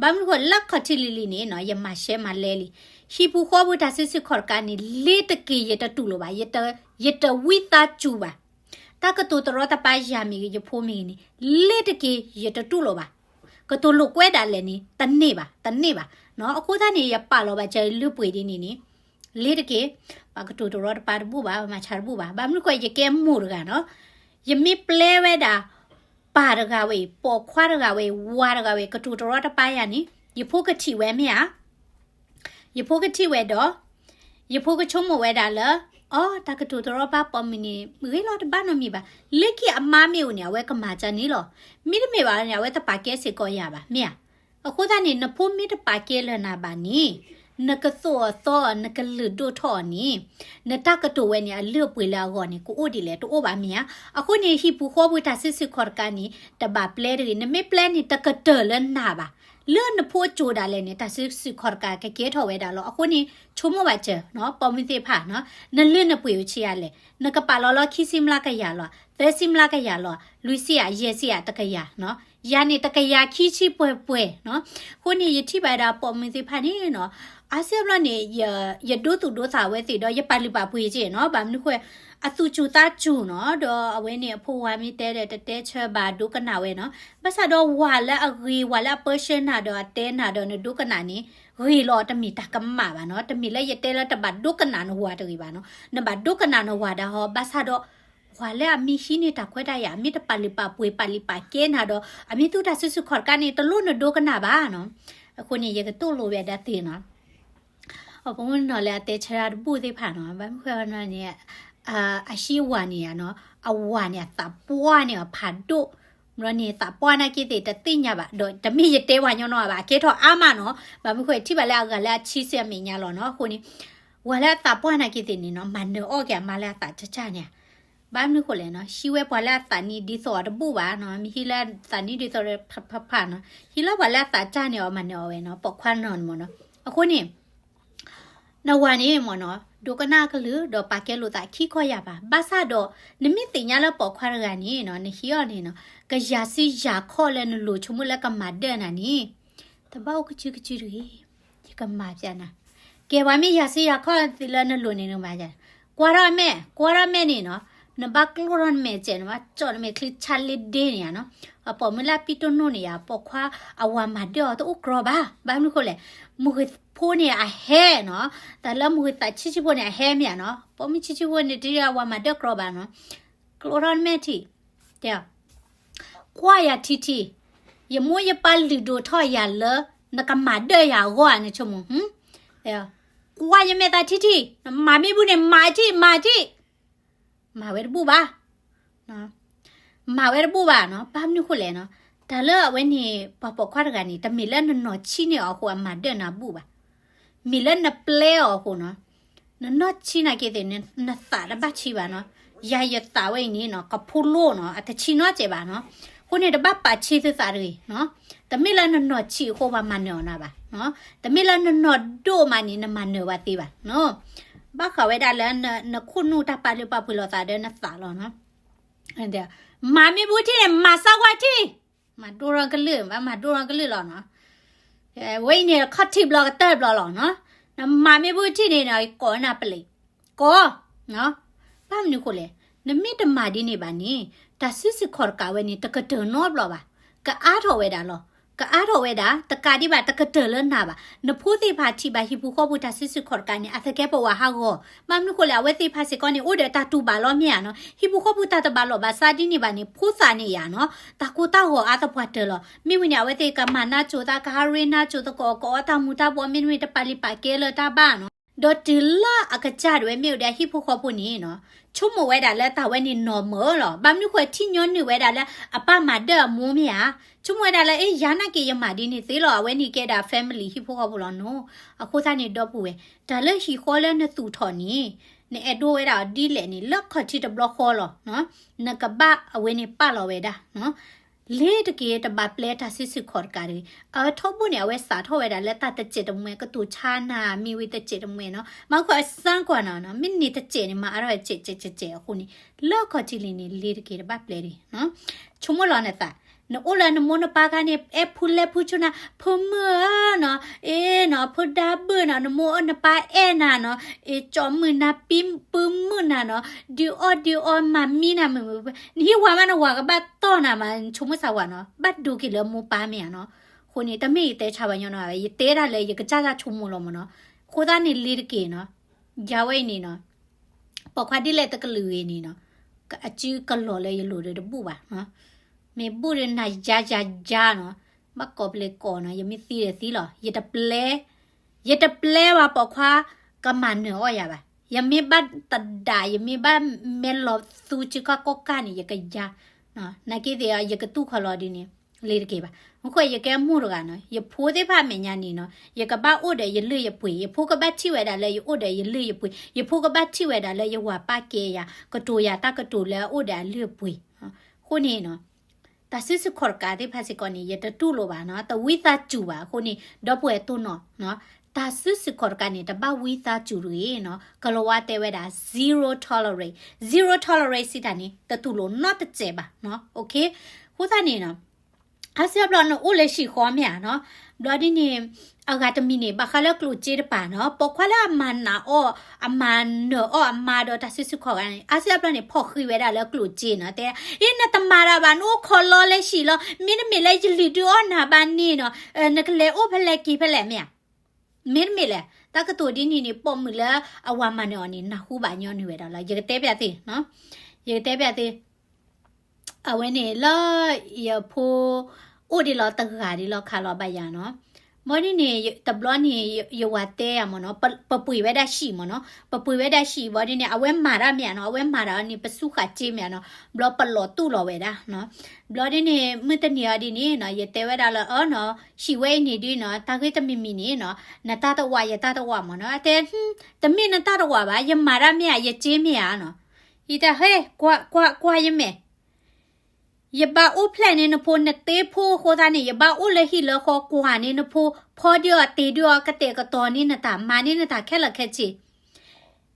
ဘၣ်မနုၤဃိ လၢခီၣ်ထံးလံၤလံၤန့ၣ်နီၤ ယမၤရှဲမၤလဲလံ. ဟံၣ်ပူၤဃီပူၤတၢ်စုဆူၢ်ခီၣ်တကးန့ၣ် လ့ၤတက့ၤယတတူၢ်လိာ်ဘၣ်. ယတ ယတဝံသးစူၤဘၣ်. တၢ်ကတိၤတရီတပါယၤမ့ၢ်ဂ့ၤ ယဖိမ့ၢ်ဂ့ၤန့ၣ် လ့ၤတက့ၤယတတူၢ်လိာ်ဘၣ်. ကတိၤလိာ်ကွဲဒၣ်လဲာ်န့ၣ် တန့ၢ်ဘၣ်, တန့ၢ်ဘၣ်. အဃိသတးန့ၣ် ယပာ်လီၤဘၣ်စၢၤလၢပှ့ၤဒ်န့ၣ်န့ၣ် လ့ၤတက့ၤ, ပှၤကတိၤတရီတပါတဘူၣ်ဘၣ်, ပှၤမၤဆါတဘူၣ်ဘၣ်. ဘၣ်မနုၤဃိ ယကဲမိၢ်တဂၤနီၤ, ယမ့ၢ်ပျဲဝဲဒၣ် ပၢ်တဂၤဝဲအံၤ, ပိာ်ခွါတဂၤဝဲအံၤ, ဝၤတဂၤဝဲအံၤ, ကတိၤတရီတပါယၤန့ၣ် ယဖိကထံၣ်ဝဲမ့ၢ်ဧါ. ယဖိကထံၣ်ဝဲဒီး ယဖိကဆိကမိၣ်ဝဲဒၣ်လၢ အီ တၢ်ကတိၤတရီတပါပိာ်မုၣ်န့ၣ် ဂ့ၤလီၤ တဘၣ်နီတမံၤဘၣ်. လၢခံအမါမ့ၢ်အိၣ်န့ၣ် အဝဲကမၤကၢန့ၣ်လီၤ. မ့တမ့ၢ်ဘၣ်န့ၣ် အဝဲတပာ်ကဲစ့ၢ်ကီးယၤဘၣ် မ့ၢ်ဧါ. အဃိသတးန့ၣ် နဖိမ့ၢ်တပာ်ကဲလၢၤနၤဘၣ်န့ၣ် နကသိၣ်အီၤသီအီၤ နကလုၢ်ဒိၣ်ထီၣ်အီၤန့ၣ် နတၢ်ကတိၤဝဲန့ၣ် အလုၢ်အပှ့ၤလၢအဂီၢ်န့ၣ် ကအိၣ်ဒ်လဲၣ် တအိၣ်ဘၣ် မ့ၢ်ဧါ. အဃိန့ၣ် ဟံၣ်ပူၤဃီပူၤတၢ်စုဆူၢ်ခီၣ်တကးန့ၣ် တဘၣ်ပျဲတဂ့ၤ. နမ့ၢ်ပျဲန့ၣ် တကတၢၢ်လၢနၤဘၣ်. လၢနဖိအစိၤဒၣ်လဲာ်န့ၣ် တၢ်စုဆူၢ်ခီၣ်တကးကကဲထီၣ်ဝဲဒၣ်လီၤ. အဃိန့ၣ် ဆိကမိၣ်ဘၣ်စၢၤ ပိာ်မုၣ်သ့ၣ်တဖၣ် နလုၢ်နပှ့ၤအိၣ်ဆံးအါလဲၣ်. နကပာ်လီၤလီၤခံဆံမျးကယၤလီၤ, သၢဆံမျးကယၤလီၤ, လွံၢ်ဆံဧါ, ယဲၢ်ဆံဧါ, တကယၤ. ယၤန့ၣ် တကယၤခံဆံပှဲၤပှဲၤ. အဃိန့ၣ် ယထံၣ်ဘၣ်ဝဲဒၣ်ပိာ်မုၣ်သ့ၣ်တဖၣ်န့ၣ်နီၤ အါစုအါဘျီန့ၣ် ယဒိသူၣ်ဒိသးဝဲသ့ၣ်ဒီး ယပာ်လုၢ်ပာ်ပှ့ၤက့နီၤ. ဘၣ်မနုၤဃိ အသူၣ်စူၤသးစူၤနီၤ. ဒီးအဝဲန့ၣ် အဖိဝၤမ့ၢ်တဲဒီး တတဲဆၢဘၣ် ဒိကနၣ်ဝဲနီၤ. ဘၣ်ဆၣ်ဒီးဝၤလၢအဂ့ၤ ဝၤလၢအပၢဆှၢနၤဒီး အတဲနၤဒီး နဒိကနၣ်န့ၣ် ဂ့ၤလီၤ. တမ့ၢ်တၢ်ကမၣ်ဘၣ်နီၤ. တမ့ၢ်လၢယတဲလၢတဘၣ်ဒိကနၣ်နဝၤတဂ့ၤဘၣ်နီၤ. နဘၣ်ဒိကနၣ်နဝၤဒၣ်ဟီ. ဘၣ်ဆၣ်ဒီး ပှၤလၢအမ့ၢ်ဟံးန့ၢ်တၢ်ခွဲးတၢ်ယာ် အမ့ၢ်တပာ်လုၢ်ပာ်ပှ့ၤ ပာ်လုၢ်ပာ်ကဲနၤဒီး အမ့ၢ်သူၣ်တၢ်စုဆူၢ်ခီၣ်တကးန့ၣ် တလိၣ်နဒိကနၣ်ဘၣ်နီၤ. အဃိန့ၣ် ယကသိၣ်လိဝဲဒၣ်သ့ၣ်နီၤ. အပိာ်မုၣ်နီၤလၢအတဲဆၢတၢ်တဘူၣ်သ့ၣ်တဖၣ်နီၤ, ဘၣ်မနုၤဃိနီၤန့ၣ် အဟံးဝၤန့ၣ်နီၤ, အဝၤန့ၣ် အသးပှၢ်န့ၢ်အီၤဖးဒိၣ်, ဘျီန့ၣ် သးပှၢ်နာ်က့သ့ၣ် တသ့ၣ်ညါဘၣ်, ဒီးတမ့ၢ်ယတဲဝၤညီနီၤဘၣ်, အကဲထီၣ်အါမးနီၤ, ဘၣ်မနုၤဃိ ထံၣ်ဘၣ်လၢအဂၤလၢအဆံဆံအမဲာ်ညါလီၤနီၤ, အဃိန့ၣ် ဝၤလၢအသးပှၢ်နာ်က့သ့ၣ်န့ၣ်နီၤ မၤနၢၤအီၣ်က့ၤအမါလၢအသးကၢ်ကၢ်န့ၣ်ဧါ, ဘၣ်မနုၤဃိလဲၣ်နီၤ, ဟံးဝဲပှၤလၢအသးနံၣ်ဒ်သိးအီၤတဘူၣ်ဘၣ်နီၤ, မ့ၢ်ဟံးလၢသးနံၣ်ဒ်သိးဖးဖးနီၤ, ဟံးလၢပှၤလၢအသးကၢ်န့ၢ်အီၤ မၤနၢၤအီၤဝဲနီၤ, ပိာ်ခွါနီၤမ့ၢ်နီၤ, အဃိန့ၣ် နဝၤန့ၣ်မ့ၢ်နီၤ ဒိကနၣ်ကလုၢ် ဒီးပာ်ကဲလိာ်သးခံခီယၢ်ဘၣ်, ဘၣ်ဆၣ်ဒီး နမ့ၢ်သ့ၣ်ညါလၢပိာ်ခွါတဂၤန့ၣ်နီၤ နဟံးအီၤန့ၣ်နီၤ ကယၤစ့ယၤခီလၢနလိၤဆိကမိၣ်လၢကမၤဒၢနၤန့ၣ် တဘၣ်အိၣ်ကစုကစုတဂ့ၤ, ယကမၤပျးနၤ, ကဲပှၤမ့ၢ်ယၤစ့ယၤခီသ့လၢနလိၤန့ၣ်နမၤယၤ, ကွၢ်ထီၣ်အမဲာ်, ကွၢ်ထီၣ်အမဲာ်န့ၣ်နီၤ, နဘၣ်ကျိၣ်ထီၣ်နမဲာ်စဲး နဘၣ်ကၠီၣ်နမဲာ်ချံဆါလ့ဒ့န့ၣ်ဧါနီၤ, အပိာ်မုၣ်လၢအပံတိၢ်နိၣ်န့ၣ်ဧါ, ပိာ်ခွါအဝၤမၤဒၢအီၤတအိၣ်ကြီဘၣ်, ဘၣ်မနုၤဃိလဲၣ်, မုၢ်ဂ့ၤဖိန့ၣ်အဟဲနီၤ, တၢ်လၢမုၢ်ဂ့ၤသးဆံးဆံးဖိန့ၣ်အဟဲမ့ၢ်ဧါနီၤ, ပိာ်မုၣ်ဆံးဆံးဖိန့ၣ် တအဝၤမၤဒၢကြီဘၣ်နီၤ, ကျိၣ်ထီၣ်နမဲာ်ထံ, တဲ ကွၢ်ယၤထံထံ, ယမိၢ်ယပၢ်လုၢ်ဒိၣ်ထီၣ်ယၤလၢ နကမၤဒၢယၤအဂီၢ်ဧါ နဆိကမိၣ်, ကွၢ်ယမဲာ်သးထံထံ, နမၤမ့ၢ်ဘူၣ်န့ၣ် မၤထံၣ် မၤထံၣ်, မၤဝဲတဘူၣ်ဘၣ်, မၤဝဲတဘူၣ်ဘၣ်နီၤ, ဘၣ်မနုၤဃိလဲၣ်နီၤ, တၢ်လၢအဝဲန့ၣ် ပှၤပိာ်ခွါတဂၤန့ၣ် တမ့ၢ်လၢနနီၢ်ဆံးန့ၢ်အီၤအဃိ အမၤဒၢနၤဘူၣ်ဘၣ်, မ့ၢ်လၢနပျဲအီၤအဃိနီၤ, နနီၢ်ဆံးနာ်က့သ့ၣ် နသးတဘၣ်ဆံးဘၣ်နီၤ, ယၤယသးဝဲအံၤန့ၣ်နီၤ ကဖိလိၣ်နီၤ အတဆံးနီတစဲးဘၣ်နီၤ, အဃိန့ၣ် တဘၣ်ပာ်ဆံးသုသးတဂ့ၤနီၤ, တမ့ၢ်လၢနနီၢ်ဆံးအဃိပှၤမၤနၢၤအီၤနၤဘၣ်နီၤ, တမ့ၢ်လၢနနီၢ်ဒိၣ်မးန့ၣ် နမၤနၢၤဝဲသ့ဘၣ်နီၤ, ဘၣ်ဃးဝဲဒၣ်လၢနခိၣ်နူာ်တၢ်ပာ်လုၢ်ပာ်ပှ့ၤလိာ်သးဒီးနသးလီၤနီၤ, မၤမ့ၢ်ဘူၣ်ထံၣ်န့ၣ် မၤစၢ်ကွၢ်ထံၣ်, မၤဒိၣ်ထီၣ်ကလုာ် ဘၣ်မၤဒိၣ်ထီၣ်ကလုာ်လီၤနီၤ, ဝဲအံၤန့ၣ် ခီၣ်ထံးဘျီကတၢၢ်ဘျီလီၤနီၤ, နမၤမ့ၢ်ဘူၣ်ထံၣ်န့ၣ်နီၤ ယကိးနၤပလံး, ကိး, ဘၣ်မနုၤဃိလဲၣ်, နမ့ၢ်တမၤဒ်န့ၣ်ဘၣ်န့ၣ် တၢ်စုဆူၢ်ခီၣ်တကးဝဲန့ၣ် တကတၢၢ်နီတဘျီဘၣ်, ကအါထီၣ်ဝဲဒၣ်လီၤ, ကအါထီၣ်ဝဲဒၣ် တကးဒံးဘၣ် တကတၢၢ်လၢနၤဘၣ်, နဖိသ့ၣ်တဖၣ်ထံၣ်ဘၣ်ဟံၣ်ပူၤဃီပူၤတၢ်စုဆူၢ်ခီၣ်တကးန့ၣ် အသကဲးပဝးဟးဂီၤ, ဘၣ်မနုၤဃိလဲၣ် အဝဲသ့ၣ်တဖၣ်စ့ၢ်ကီးန့ၣ် အိၣ်ဒီးတၢ်တူၢ်ဘၣ်လီၤမ့ၢ်ဧါနီၤ, ဟံၣ်ပူၤဃီပူၤတၢ်တဘၣ်လိာ်ဘၣ်ဆၣ်ဒ်န့ၣ်ဘၣ်န့ၣ် ဖိသၣ်န့ၣ်ယၤနီၤ, တၢ်ကိၢ်တၢ်ဂီၤအါသပှၢ်တၢၢ်လီၤ, မ့ၢ်ဝံၤန့ၣ် အဝဲသ့ၣ်ကမၤနၢ်စိၤသး ကဟးရ့နၢ်စိၤသကိး ကအီတၢ်မူၤတၢ်ဘှီး မ့တမ့ၢ်တပာ်လုၢ်ပာ်ကဲလၢတၢ်ဘၣ်နီၤ ဒီးတုၤလၢအကစၢ်ဒၣ်ဝဲမ့ၢ်အိၣ်ဒီးဟံၣ်ဖိဃီဖိန့ၣ်နီၤ, ဆိကမိၣ်ဝဲဒၣ်လၢတၢ်ဝဲန့ၣ် normal လီၤ. ဘၣ်မနုၤဃိထံၣ်ညီနုၢ်ဝဲဒၣ်လၢအပၢ်မၤဒၢၣ်အမိၢ်မ့ၢ်ဧါ. ဆိကမိၣ်ဝဲဒၣ်လၢ အ့ ယၤနာ်က့ၤယမၤဒ်န့ၣ်သ့လီၤ. အဝဲန့ၣ်ကဲဒၣ် family ဟံၣ်ဖိဃီဖိလီၤနီၤ. အဃိသတးန့ၣ် ဒီပုၢ်ဝဲၢ်, တၢ်လၢဟံၣ်ဃီလၢနသူၣ်ထီၣ်န့ၣ် နအဲၣ်ဒိးဝဲဒၣ်အီၤဒ်လဲၣ်န့ၣ် လၢခီၣ်ထံးတဘျီဃီလီၤ. နကဘၣ်အဝဲန့ၣ်ပာ်လီၤဝဲဒၣ် လ့ၤတက့ၤ တဘၣ်ပျဲတၢ်စုဆူၣ်ခီၣ်တကးတဂ့ၤ. အထီဘိန့ၣ် အဝဲစးထီၣ်ဝဲဒၣ်လၢတၢ်တစဲးတမှဲၤ ကတိၤဆါနၤ မ့ၢ်ဝံၤတစဲးတမှဲၤနီၤ. မၤဃိအစၢ်ကွၢ်နီၤ, မ့ၢ်န့ၢ်တစဲးန့ၣ် မၤအါထီၣ်တစဲးစဲးစဲးစဲးအဃိန့ၣ် လၢခီၣ်ထံးလံန့ၣ် လ့ၤတက့ၤ တဘၣ်ပျဲတဂ့ၤ. ဆိကမိၣ်လီၤနသး, နအိၣ်လၢနမိၢ်နပၢ်ခါန့ၣ် အဲၣ်ဖုလဲၤဖုဆိနၤ, ဖုမုၣ်ဧၢနီၤ, အ့နီၤ, ဖုဒါဘုၣ်နီၤ, နမိၢ်နပၢ်အဲၣ်နၤနီၤ, အ့ ကၠီမုၣ်နၤ ပံပုမုၣ်နၤနီၤ, ဒုးအီၣ်ဒုးအီမၤမံနၤမုၣ်မုၣ်, နဟံၣ်ဝၤမးနဝၤကဘၣ်တီၢ်နၤမး နဆိကမိၣ်စၢ်ဝဲနီၤ, ဘၣ်ဒိက့ၤလၢမိၢ်ပၢ်မ့ၢ်ဧါနီၤ. အဃိန့ၣ် တမ့ၢ်ယတဲဆါဝဲညီနီၤ, ယတဲဒၣ်လၢယကစၢ်ဒၣ်ဆိကမိၣ်လီၤမးနီၤ. အဃိသတးန့ၣ် လ့ၤတက့ၤနီၤ, ယၤဝဲအံၤန့ၣ်နီၤ, ပိာ်ခွါဒ်လဲၣ်တကလုာ်ဂ့ၤန့ၣ်နီၤ, အစုကလီၤလၢယလိၤဒီးတဘူၣ်ဘၣ် မ့ၢ်ဘူၣ်ဒီးနၤယၤယၤယၤနီၤ, ဘၣ်ကိးပလဲၤကိးနီၤ, ယမ့ၢ်သံဒီးသံလီၤ, ယတပျဲ, ယတပျဲဘၣ်ပိာ်ခွါကမၤနၢၤအီၣ်ယၤဘၣ်, ယမ့ၢ်ဘၣ်တဒး ယမ့ၢ်ဘၣ်မဲလီၤသူကၠံခီၣ်ကိးကၢ်န့ၣ် ယကယၤ, နာ်က့သ့ၣ်အီၤ ယကတူၢ်ခီၣ်လီၤဒ်န့ၣ်, လ့ၤတက့ၤဘၣ်. မ့ၢ်ဃိယကဲမိၢ်တဂၤနီၤ, ယဖိသ့ၣ်တဖၣ်အမဲာ်ညါန့ၣ်နီၤ, ယကဘၣ်အိၣ်ဒီးယလုၢ်ယပှ့ၤ, ယဖိကဘၣ်ထံၣ်ဝဲဒၣ်လၢယအိၣ်ဒီးယလုၢ်ယပှ့ၤ, ယဖိကဘၣ်ထံၣ်ဝဲဒၣ်လၢယဝၤပာ်ကဲယၤ, ကတိၤယၤတၢ်ကတိၤလၢအအိၣ်ဒီးအလုၢ်အပှ့ၤ, အဃိန့ၣ်နီၤ တၢ်စုဆူၣ်ခီၣ်တကးသ့ၣ်တဖၣ်စ့ၢ်ကီးန့ၣ် ယတတူၢ်လိာ်ဘၣ်နီၤ, တဝံသးစူၤဘၣ်. အဃိန့ၣ် ဒီပုၢ်ဝဲၢ်တိၢ်နီၣ်နီၤ, တၢ်စုဆူၣ်ခီၣ်တကးန့ၣ် တဘၣ်ဝံသးစူၤတဂ့ၤနီၤ, ကလၤဝါတဲဝဲဒၣ် zero tolerance, zero tolerance စံးတၢ်န့ၣ် တတူၢ်လိာ်နီတစဲးဘၣ်နီၤ. အဃိသတးန့ၣ်နီၤ အါစုအါဘျီနအိၣ်လၢဟံၣ်ဃီမ့ၢ်ဧါနီၤ, ဘျီဒ်န့ၣ် အဂၤတမံၤန့ၣ် ဘၣ်ဃးလၢကျိၣ်စ့တပၤနီၤ, ပိာ်ခွါလၢအမၤနးအီၣ် အမၤနၢၤအီၣ်အမါဒီးတၢ်စုဆူၣ်ခီၣ်တကးန့ၣ် အါစုအါဘျီန့ၣ် ဖီၣ်ဃံးဝဲဒၣ်လၢကျိၣ်စ့နီၤ, တဲ အ့ နတမၤတၢ်ဘၣ် နအိၣ်ခီလီလၢဟံၣ်လီၤ, မ့တမ့ၢ်လၢယလုၢ်ဒုးအီၣ်နၤဘၣ်န့ၣ်နီၤ, နကလဲၤအိၣ်ဖဲလဲၣ်က့ၤဖဲလဲၣ်မ့ၢ်ဧါ. မ့တမ့ၢ်လဲၣ် တၢ်ကတိၤဒ်န့ၣ်န့ၣ် ပိာ်မုၣ်လၢအဝၤမၤနၢၤအီၤန့ၣ် နၢ်ဟူဘၣ်ညီနုၢ်ဝဲဒၣ်လီၤ. ယကတဲပျးသု, ယကတဲပျးသု အဝဲန့ၣ်လၢ ယဖိ အိၣ်ဒံးလီၤတဂၤဒံးလီၤ ခးလီၤဘၣ်ယၤနီၤ. ဘီဒ်န့ၣ် တဘျီန့ၣ် ယဝၤတဲယၤမ့ၢ်နီၤ, ပပှ့ၤဝဲဒၣ်ဟံၣ်မ့ၢ်နီၤ, ပပှ့ၤဝဲဒၣ်ဟံၣ်ဘီဒ်န့ၣ် အဝဲမၤတၢ်မ့ၢ်ဧါနီၤ, အဝဲမၤတၢ်န့ၣ် ပစူၢ်ဃာ်စ့မ့ၢ်ဧါနီၤ, ဘျီပလီၤတူၢ်လီၤဝဲဒၣ်နီၤ. ဘျီဒ်န့ၣ် မုၢ်တနံၤအီၤဒ်န့ၣ်နီၤ ယတဲဝဲဒၣ်လၢ အၢနီၤ, ဟံၣ်ဝဲအံၤန့ၣ်ဒ်နီၤ တၢ်ဂ့ၢ်တမံၤမံၤန့ၣ်နီၤ နတၢ်တဝာ်ယတၢ်တဝာ်မ့ၢ်နီၤ, အတဲ တမ့ၢ်နတၢ်တဝာ်ဘၣ်, ယမၤတၢ်မ့ၢ်ဧါ ယစ့မ့ၢ်ဧါနီၤ. ယတဲ ဟဲ ကွၢ်ကွၢ်ကွၢ်ယမဲာ် ယဘၣ်အိၣ်ဖျဲၣ်န့ၢ်နဖိ နတ့ဖိအဃိသတးန့ၣ် ယဘၣ်အိၣ်လၢဟံၣ်လၢဃီကွၢ်န့ၢ်နဖိ, ဖီဒုးအီၤတ့ဒုးအီၤ ကတဲာ်ကတီၤန့ၢ်နတၢ် မၤန့ၢ်နတၢ်ခဲလၢာ်ခဲဆ့.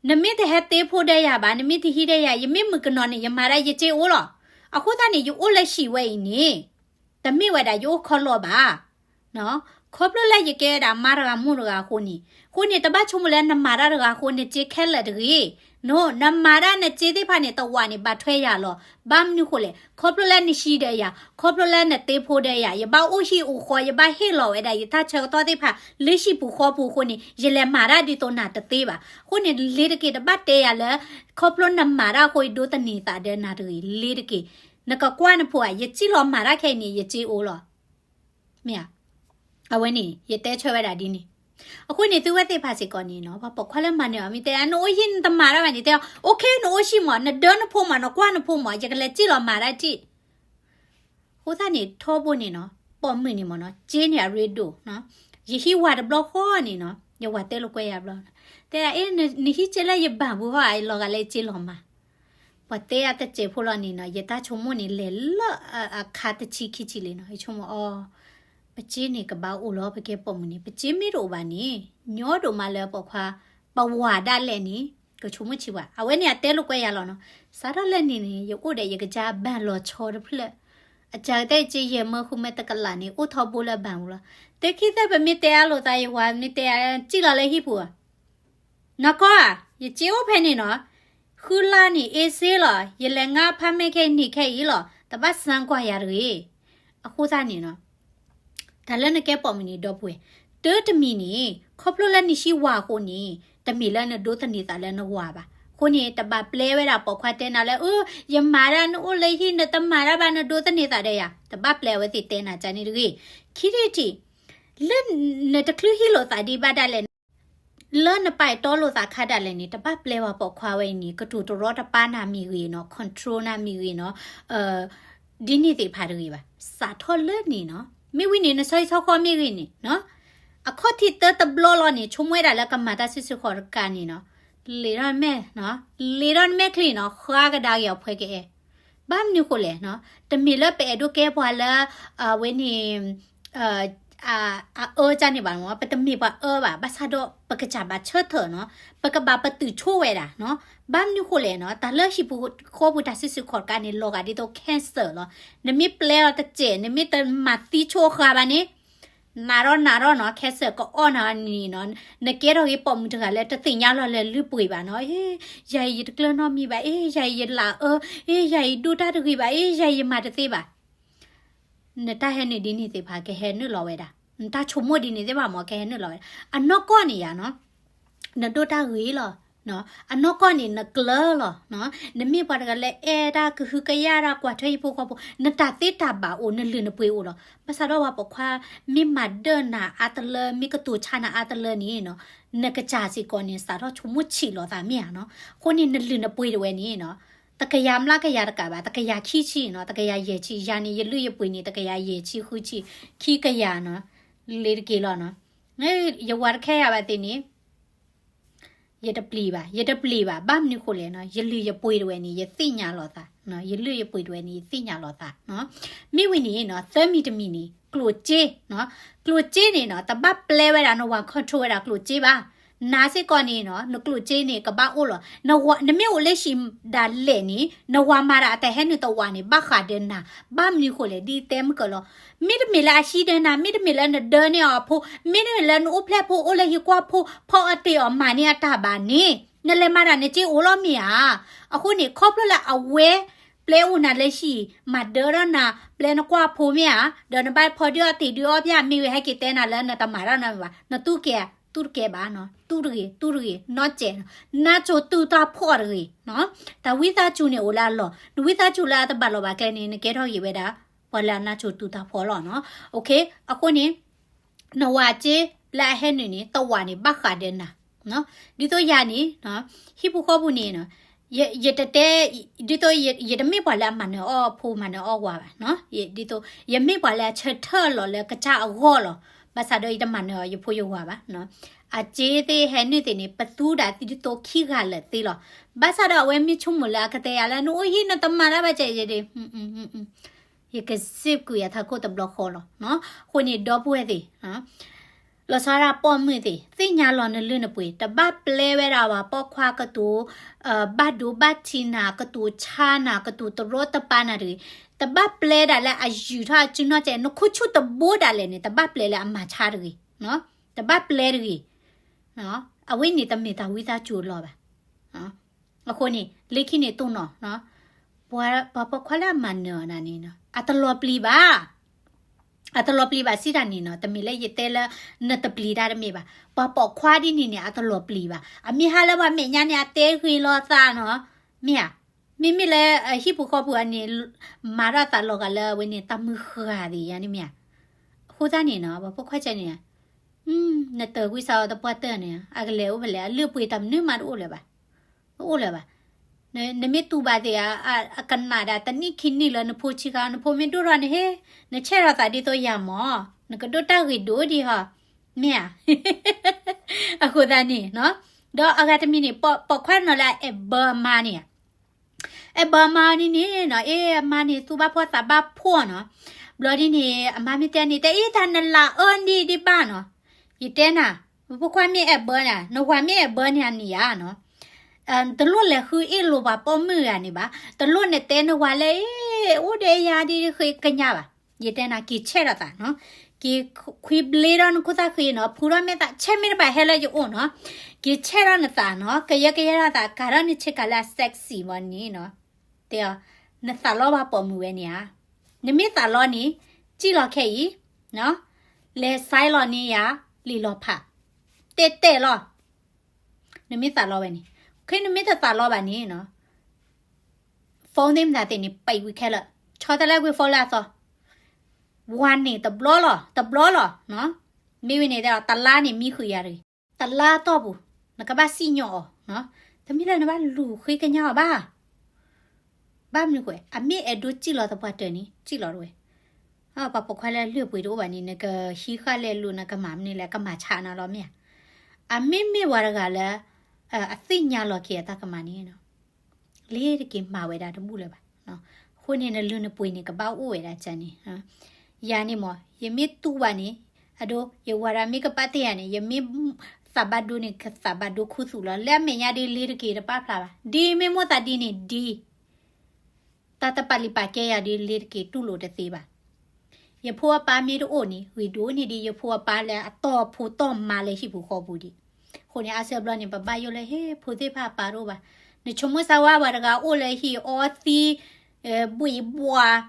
နမ့ၢ်တဟဲတ့ဖိဒီးယၤဘၣ်, နမ့ၢ်တဟံးဒီးယၤ, ယမ့ၢ်မုၣ်ကနီၤန့ၣ် ယမၤဒၣ်ယစ့အိၣ်လီၤ. အဃိသတးန့ၣ် ယအိၣ်လၢဟံၣ်ဝဲအံၤန့ၣ် တမ့ၢ်ဝဲဒၣ်ယအိၣ်ခီလီဘၣ် ခီဖျိလၢယကဲဒၣ်မါတဂၤမိၢ်တဂၤအဃိန့ၣ်, အဃိန့ၣ် တဘၣ်ဆိကမိၣ်လၢနမၤတၢ်တဂၤအဃိ နစ့ခဲလၢာ်တဂ့ၤ. နမၤတၢ်နစ့သ့ၣ်တဖၣ်န့ၣ် တဝာ်န့ၣ် ဘၣ်ထွဲယၤလီၤ. ဘၣ်မနုၤဃိလဲၣ်, ခီဖျိလၢနဟံးဒီးယၤ, ခီဖျိလၢနတ့ဖိဒီးယၤ, ယဘၣ်အိၣ်ဟံၣ်အိၣ်ဃီ, ယဘၣ်ဟ့ၣ်လီၤဝဲဒၣ်ယတၢ်ဆၢကတီၢ်သ့ၣ်တဖၣ် လၢဟံၣ်ပူၤဃီပူၤအဃိန့ၣ် ယလဲၤမၤတၢ်ဒ်သိးနၤတသ့ဘၣ်. အဃိန့ၣ် လ့ၤတက့ၤ တဘၣ်တဲယၤလၢ ခီဖျိနမၤတၢ်အဃိ ယဒိးသန့ၤသးဒီးနၤတဂ့ၤ, လ့ၤတက့ၤ. နကကွၢ်နဖိဧါ, ယစံၣ်လီၤမၤတၢ်ခဲအံၤန့ၣ် ယစ့အိၣ်လီၤ. မ့ၢ်ဧါ. အဝဲန့ၣ် ယတဲဆၢဝဲဒၣ်ဒ်န့ၣ်. အဃိန့ၣ် သုဝဲသ့ၣ်တဖၣ်စ့ၢ်ကီးန့ၣ်နီၤ, ပှၤပိာ်ခွါလၢမၤနၢၤအီၤ မ့ၢ်တဲ နအိၣ်ဟံၣ်နတမၤတၢ်ဘၣ်န့ၣ် တဲအီၤ အိၣ်ခ့ နအိၣ်ဟံၣ်မး နဒၢနဖိမး နကွၢ်နဖိမး ယကလဲၤစံၣ်လီၤမၤတၢ်ထံၣ်. အဃိသတးန့ၣ် ထီဘိန့ၣ်နီၤ ပိာ်မုၣ်န့ၣ်မ့ၢ်နီၤ စ့န့ၣ်အရ့ဒိၣ်နီၤ. ယဟံၣ်ဝၤတဘျီဃီန့ၣ်နီၤ ယဝၤတဲလိာ်ကွဲယၤဘျီ, တဲဒၣ် အ့ နဟံၣ်စ့လၢယဘၣ်ပူၤဟီဧါ လီၤဂာ်လၢယစ့လီၤမၤ. ပှၤတဲယၤတစဲးဖိလီၤန့ၣ်နီၤ ယတၢ်ဆိကမိၣ်န့ၣ် လဲၤလၢအခါတဆံခံဆံလံနီၤ ယဆိကမိၣ်အီၤ ပစ့န့ၣ်ကဘၣ်အိၣ်လီၤ ပကဲပိာ်မုၣ်န့ၣ် ပစ့မ့ၢ်တအိၣ်ဘၣ်န့ၣ် ညီဒိၣ်မးလၢပိာ်ခွါ ပဝၤဒၣ်လဲာ်န့ၣ် ကဆိကမိၣ်ဆံးပှၤ အဝဲန့ၣ်အတဲလိာ်ကွဲယၤလီၤနီၤ. စးထီၣ်လၢန့ၣ်န့ၣ် ယအိၣ်ဒီးယကစၢ်ဘၣ်လီၤဆီတဖျၢၣ် အစှၤကတၢၢ်ယစ့ယဲၢ်မၢဃုမဲတကလးန့ၣ် အိၣ်ထီဘိလၢဘၣ်ပူၤလီၤ. တဲခံသၢ ပမ့ၢ်တဲအါလိာ်သးယဝၤ မ့ၢ်တဲအါ စံၣ်လီၤလၢဟံၣ်ပူၤဧါ နကီၢ်ဧါ ယစ့အိၣ်ဖဲန့ၣ်နီၤ. ဃုလါန့ၣ် အ့စ့လီၤ ယလဲၤငါဖးမဲခဲအံၤန့ၣ်ခဲအံၤလီၤ တဘၣ်စၢကွၢ်ယၤတဂ့ၤ. အဃိသတးန့ၣ်နီၤ တၢ်လၢနကဲပိာ်မုၣ်န့ၣ် ဒီပုၢ်ဝဲၢ် တၢ်တမံၤန့ၣ် ခီဖျိလၢနဟံၣ်ဝၤအဃိန့ၣ် တမ့ၢ်လၢနဒိးသန့ၤသးလၢနဝၤဘၣ်. အဃိန့ၣ် တဘၣ်ပျဲဝဲဒၣ်ပိာ်ခွါတဲနၤလၢ အၢ ယမၤဒၣ်နအိၣ်လၢဟံၣ် နတမၤတၢ်ဘၣ် နဒိးသန့ၤသးဒီးယၤ တဘၣ်ပျဲအဝဲသ့ၣ်တဲနၤကန့ၣ်တဂ့ၤ. ခံထံၣ်တထံၣ် လၢနတချုးဟံၣ်လိာ်သးဒံးဘၣ်ဒၣ်လဲာ် လၢနပာ်တီလိာ်သးခါဒၣ်လဲာ်န့ၣ် တဘၣ်ပျဲပှၤပိာ်ခွါဝဲအံၤန့ၣ် ကတိၤတရီတပါနၤမ့ၢ်ဂ့ၤနီၤ, control နၤမ့ၢ်ဂ့ၤနီၤ, ဒ်န့ၣ်သ့ၣ်တဖၣ်တဂ့ၤဘၣ်. စးထီၣ်လၢန့ၣ်နီၤ, မ့ၢ်ဝံၤန့ၣ် နဆီဟံၣ်ဆီဃီမ့ၢ်ဂ့ၤန့ၣ်နီၤ, အခီၣ်ထံးတၢတဘျီလီၤန့ၣ် ဆိကမိၣ်ဝဲဒၣ်လၢကမၤတၢ်စုဆူၣ်ခီၣ်တကးန့ၣ်နီၤ, လ့ၤထီၣ်မဲာ်, လ့ၤထီၣ်မဲာ်ချံနီၤ, ဃါကဒါက့ၤအီၤဖှဲကအဲၣ် ဘၣ်မနုၤဃိလဲၣ်နီၤ, တမ့ၢ်လၢပအဲၣ်ဒိးကဲပှၤလၢ အဝဲန့ၣ် အအၢကန့ၣ်ဘၣ်မ့ၢ် ပတမ့ၢ်ပှၤအၢဘၣ်, ဘၣ်ဆၣ်ဒီးပကစၢ်ဘၣ်ဆၢထၢၣ်နီၤ, ပကဘၣ်ပတုာ်ဆိဝဲဒၣ်နီၤ, ဘၣ်မနုၤဃိလဲၣ်နီၤ, တၢ်လၢဟံၣ်ဖိဃီဖိတၢ်စုဆူၣ်ခီၣ်တကးန့ၣ် လီၤဂာ်ဒ်သိး cancer လီၤ. နမ့ၢ်ပျဲလီၤတစဲး နမ့ၢ်တမၤသံဆိဃာ်ဘၣ်န့ၣ် နးထီၣ်နးထီၣ်နီၤ, cancer ကအီၣ်နၤန့ၣ်နီၤ, နကဲထီၣ်ဂ့ၤပိာ်မုၣ်တဂၤလၢတသ့ၣ်ညါလီၤလၢလုၢ်ပှ့ၤဘၣ်နီၤ, ယၤအံၤယတကျၢၤနီတမံၤဘၣ်, ယၤအံၤယလၢအၢ, ယၤအံၤဒိၣ်တၢ်တဂ့ၤဘၣ်, ယၤအံၤယမၤတသ့ဘၣ်. နတၢ်ဟဲနုာ်ဒ်န့ၣ်သ့ၣ်တဖၣ် ကဟဲနုာ်လီၤဝဲဒၣ်, နတၢ်ဆိကမိၣ်ဒ်န့ၣ်သ့ၣ်တဖၣ်မ့ၢ် ကဟဲနုာ်လီၤဝဲဒၣ်, အနီၢ်ကီၢ်န့ၣ်ယၤနီၤ နဒိၣ်တၢ်ဂ့ၤလီၤ, အနီၢ်ကီၢ်န့ၣ်နကျၢၤလီၤ, နမ့ၢ်ပှၤတဂၤလၢအဲၣ်တၢ်ကဟုကယာ်တၢ် ကွၢ်ထွဲဟံၣ်ဖိဃီဖိ, နတၢ်သ့တၢ်ဘၣ်အိၣ် နလုၢ်နပှ့ၤအိၣ်လီၤ. ဘၣ်ဆၣ်ဒီးပှၤပိာ်ခွါ မ့ၢ်မၤဒၢနၤအါတလၢ မ့ၢ်ကတိၤဆါနၤအါတလၢန့ၣ်နီၤ, နကစၢ်စ့ၢ်ကီးန့ၣ် စးထီၣ်ဆိကမိၣ်ဆံးလီၤသးမ့ၢ်ဧါနီၤ, အဃိန့ၣ် နလုၢ်နပှ့ၤတဝဲန့ၣ်နီၤ, တကယၤမျးကယၤတကးဘၣ်, တကယၤခံဆံနီၤ, တကယၤယဲၢ်ဆံ, ယၤန့ၣ် ယလုၢ်ယပှ့ၤန့ၣ် တကယၤယဲၢ်ဆံဃုဆံ, ခံကယၤနီၤ, လ့ၤတက့ၤလီၤနီၤ, ယဝၤတခဲယၤဘၣ်သ့ၣ်န့ၣ် ယတပျံၤဘၣ်, ယတပျံၤဘၣ်, ဘၣ်မနုၤဃိလဲၣ်နီၤ, ယလုၢ်ယပှ့ၤတဝဲန့ၣ် ယသ့ၣ်ညါလီၤသး, ယလုၢ်ယပှ့ၤတဝဲန့ၣ် ယသ့ၣ်ညါလီၤသးနီၤ, မ့ၢ်ဝံၤန့ၣ်နီၤ သၢမံၤတမံၤန့ၣ် ကျိၣ်စ့နီၤ, ကျိၣ်စ့န့ၣ်နီၤ တဘၣ်ပျဲဝဲဒၣ်နဝၤ control ဝဲဒၣ်ကျိၣ်စ့ဘၣ်, နၤစ့ၢ်ကီးန့ၣ်နီၤ နကျိၣ်စ့န့ၣ် ကဘၣ်အိၣ်လီၤ, နမ့ၢ်အိၣ်လၢဟံၣ်ဒၣ်လဲာ်န့ၣ် နဝၤမၤတၢ်အတၢ်ဟဲနုာ်တဝးန့ၣ် ဘၣ်ဃးဒီးနၤ, ဘၣ်မနုၤဃိလဲၣ် ဒ်တဲမုၢ်ကၢၤလီၤ, မ့တမ့ၢ်လၢအဟံးဒီးနၤ, မ့တမ့ၢ်လၢနဒၢန့ၢ်အီၤအဖိ, မ့တမ့ၢ်လၢနအိၣ်ဖျဲၣ်ဖိ အိၣ်လၢဟံၣ်ကွၢ်ဖိ ဖီအီၣ်တ့ၢ်အီၣ်မၤန့ၢ်အတၢ်ဘၣ်န့ၣ် နလဲၤမၤတၢ်နစ့အိၣ်လီၤမ့ၢ်ဧါ. အဃိန့ၣ် ခီဖျိလၢအဝဲ ပျဲအိၣ်နၤလၢဟံၣ် မၤဒၢထီၣ်နၤ ပျဲနကွၢ်ဖိမ့ၢ်ဧါ, ဒီးနဘၣ်ဖီဒုးအီၣ်တ့ၢ်ဒုးအီၣ်ဖဲအမ့ၢ်ဝံၤ ဟဲက့ၤတဲနၤလၢနတမၤတၢ်နီတမံၤဘၣ်, နတူၢ်ကဲ, တူၢ်တကဲဘၣ်နီၤ, တူၢ်တဂ့ၤ, တူၢ်တဂ့ၤ, နီၢ်စဲးနီၤ, နါစိၤတူၢ်တၢ်ဖှီၣ်တဂ့ၤနီၤ, တၢ်ဝံသးစူၤန့ၣ်အိၣ်လၢအလီၢ်, နဝံသးစူၤလၢအတဘၣ်လီၢ်ဘၣ်ကျဲန့ၣ် နကဲထီၣ်က့ၤဝဲဒၣ် ပှၤလၢအနါစိၤတူၢ်တၢ်ဖှီၣ်လီၤနီၤ. အဃိန့ၣ် နဝၤစ့လၢအဟဲနုာ်န့ၣ် တဝးန့ၣ် ဘၣ်ဃးဒီးနၤ, ဒ်သိးယၤန့ၣ် ဟံၣ်ဖိဃီဖိန့ၣ် ယတတဲ ဒ်သိးယတမ့ၢ်ပှၤလၢအမၤနၢၤအီၣ်ဖိမၤနၢၤအီၣ်ဝၤဘၣ်, ဒ်သိး ယမ့ၢ်ပှၤလၢအဆၢထၢၣ်လီၤလၢကစၢ်အဂီၢ်လီၤ, ဘၣ်ဆၣ်ဒီးယတမၤနၢၤအီၤယဖိယဝၤဘၣ်. အစ့သ့ၣ်ဟဲနုာ်သ့ၣ်န့ၣ် ပသူဒၣ်ဒ်သိးခံဂၤလၢာ်သ့လီၤ, ဘၣ်ဆၣ်ဒီးအဝဲမ့ၢ်ဆိကမိၣ်လၢအကတဲယၤလၢနအိၣ်ဟံၣ်နတမၤတၢ်ဘၣ်စဲးယဲဒၣ် ယကစ့ၢ်ကီးယၤထးခိၣ်တဘျီဃီလီၤ. အဃိန့ၣ် ဒီပုၢ်ဝဲၢ်သ့ၣ် လီၤဆီဒၣ်ပိာ်မုၣ်သ့ၣ် သ့ၣ်ညါလီၤနလုၢ်နပှ့ၤ, တဘၣ်ပျဲဝဲဒၣ်ပှၤပိာ်ခွါကတိၤ ဘၣ်ဒိဘၣ်ထံးနၤ, ကတိၤဆါနၤ, ကတိၤတရီတပါနၤတဂ့ၤ. တဘၣ်ပျဲဒၣ်လၢအယူၤထီၣ်အစုနီၢ်စဲး, နခူၣ်ဆူၣ်တဘိဒၣ်လဲာ်န့ၣ် တဘၣ်ပျဲလၢအမၤဆါတဂ့ၤ, တဘၣ်ပျဲတဂ့ၤ. အဝဲန့ၣ်တမ့ၢ်တၢ်ဝံသးစူၤအလီၢ်ဘၣ်. အဃိန့ၣ် လၢခံန့ၣ်တိၢ်နီၣ် ပှၤပိာ်ခွါလၢအမၤနၢၤအီၤနၤန့ၣ် အတလီၤပျံၤဘၣ်, အတလီၤပျံၤဘၣ်စံးတၢ်န့ၣ်နီၤ, တမ့ၢ်လၢယတဲလၢ နတပျံၤတၢ်တမ့ၢ်ဘၣ်, ပှၤပိာ်ခွါဒ်န့ၣ်န့ၣ် အတလီၤပျံၤဘၣ်. အမ့ၢ်ဟါလၢပှၤမဲာ်ညါန့ၣ် အတဲဂ့ၤလီၤသးနီၤ, မ့ၢ်ဧါ, မ့မ့ၢ်လၢဟံၣ်ပူၤဃီပူၤအန့ၣ် မၤထီၣ်သးလီၤဂာ်လၢအဝဲန့ၣ် တၢ်မုၢ်ဃၢ်သ့ၣ်ယါန့ၣ်မ့ၢ်ဧါ. အဃိသတးန့ၣ်နီၤ ပှၤပိာ်ခွါကဲန့ၣ် နတၢ်ဝံသးစူၤတပှၢ်တၢၢ်န့ၣ် အကလဲၤအိၣ်ဖဲလဲၣ်, အလုၢ်အပှ့ၤတၢ်မနုၤမးတအိၣ်လၢၤဘၣ်, တအိၣ်လၢၤဘၣ်. နမ့ၢ်တူၢ်ဘၣ်သ့ၣ်ဧါ, အကနၣ်ဒၣ်တနံၣ်ခံနံၣ်လၢနဖိဆံးခါ, နဖိမ့ၢ်ဒိၣ်ထီၣ်န့ၣ်ဟ့, နဆဲးထီၣ်သးဒ်သိးယၤမၢ်, နကဒိၣ်တၢ်ဂ့ၤဒိၣ်ဒံးဟီ, မ့ၢ်ဧါ. အဃိသတးန့ၣ်, ဒီးအဂၤတမံၤန့ၣ် ပိာ်ခွါနီၤလၢအအဲၣ်ဘၢအမါန့ၣ် အဲၣ်ဘၢအမါဒ်န့ၣ်နီၤ, အ့ အမါန့ၣ် သူၣ်ဘၣ်ဖှီၣ်သးဘၣ်ဖှီၣ်နီၤ. ဘျီဒ်န့ၣ် အမါမ့ၢ်တဲန့ၣ် တဲအ့ တၢ်နလၢအၢဒံးဒံးဘၣ်နီၤ. ယတဲနၤ, ပဖိခွါမ့ၢ်အဲၣ်ဘၢနၤ, နဝၤမ့ၢ်အဲၣ်ဘၢန့ၣ်န့ၣ်ဧါနီၤ, တလိၣ်လဲၤဃုအ့ၣ်လိာ်ပှၤပိာ်မုၣ်ဂၤန့ၣ်ဘၣ်, တလိၣ်နတဲနဝၤလၢ အ့ အိၣ်ဒီးယၤဒ်ဃ့ကညးဘၣ်. ယတဲနၤ က့ၤဆဲးထီၣ်သးနီၤ, က့ၤခွံဘျ့ထီၣ်နခိၣ်သၣ်ဃံနီၤ, ဖူထီၣ်မဲာ်သးဆဲးမ့ၢ်တဘၣ်ဟဲလၢယအိၣ်နီၤ, က့ၤဆဲးထီၣ်နသးနီၤ, ကယၢကယဲထီၣ်သး ကၤထီၣ်နဆ့ကၤလၢအ sexy မၢ်န့ၣ်နီၤ. တဲအီၤ, နသးလီဘၣ်ပိာ်မုၣ်ဝဲန့ၣ်ဧါ. နမ့ၢ်သးလီန့ၣ် စံၣ်လီၤခဲအံၤ, လဲၤ sign လီၤန့ၢ်ယၤ လံာ်လီၤဖး, တဲတဲလီၤ. နမ့ၢ်သးလီဝဲန့ၣ်, ခဲနမ့ၢ်တသးလီဘၣ်န့ၣ်နီၤ, phone သ့ၣ်မတၤသ့ၣ်န့ၣ် ပိတ်ဝံၤခဲလၢာ်, ဆီတလဲကွံာ် phone လၢအသီ, ဝၤန့ၣ်တဘျီလီၤ, တဘျီလီၤနီၤ. မ့ၢ်ဝံၤန့ၣ်တဲအီၤ တလါန့ၣ်မံဃုာ်ယၤတဂ့ၤ တလါတီၢ်ပူၤ နကဘၣ်စံၣ်ညီၣ်အီၤ, တမ့ၢ်လၢနဘၣ်လူၤဃ့ကညးအီၤဘၣ်. ဘၣ်မနုၤဃိ အမ့ၢ်အဲၣ်ဒိးစံၣ်လီၤသပှၢ်တၢၢ်န့ၣ် စံၣ်လီၤတဝဲ. ပှၤပိာ်ခွါလၢအလုၢ်အပှ့ၤတအိၣ်ဘၣ်န့ၣ် နကဟံးဃာ်လဲၤလူၤ နကမၤမနုၤလဲၣ် ကမၤဆးနၤလီၤမ့ၢ်ဧါ. အမ့မ့ၢ်ပှၤတဂၤလၢ အသ့ၣ်ညါလီၤက့ၤအတၢ်ကမၣ်န့ၣ် လ့ၤတက့ၤမၤဝဲဒၣ်တဘူၣ်လၢၤဘၣ်. အဃိန့ၣ် နလုၢ်နပှ့ၤန့ၣ် ကဘၣ်အိၣ်ဝဲဒၣ်ကန့ၣ်. ယၤန့ၣ်မ့ၢ် ယမ့ၢ်တူၢ်ဘၣ်န့ၣ် အဒိ ယဝၤဒၣ်မ့ၢ်ကပာ်တ့ၢ်ယၤန့ၣ် ယမ့ၢ်သးဘၣ်ဒိန့ၣ် ကသးဘၣ်ဒိခူသူၣ်လီၤ. လၢအမဲာ်ညါဒ်လ့ၤတက့ၤတပာ်ဖျါဘၣ်. ဒ်မ့ၢ်မိၣ်သးဒ်န့ၣ်ဒ် တၢ်တပာ်လံၤပာ်ကဲယၤဒ်လ့ၤတက့ၤတူၢ်လိာ်တသ့ဘၣ်. ယဖိအပၢ်မ့ၢ်တအိၣ်န့ၣ် ဂ့ၤဒိၣ်န့ၢ်ဒံးယဖိအပၢ်လၢအတီၢ်ဖိတီၢ်မါလၢဟံၣ်ပူၤဃီပူၤဒံး. အဃိန့ၣ် အါစုအဘျီန့ၣ် ပဘၣ်ယိၣ်လၢ ဟ့ၣ် ဖိသ့ၣ်တဖၣ်အပၢ်တအိၣ်ဘၣ်. နဆိကမိၣ်စၢ်ဝါပှၤတဂၤအိၣ်လၢဟံၣ်အီသံး ဘှံးဘှး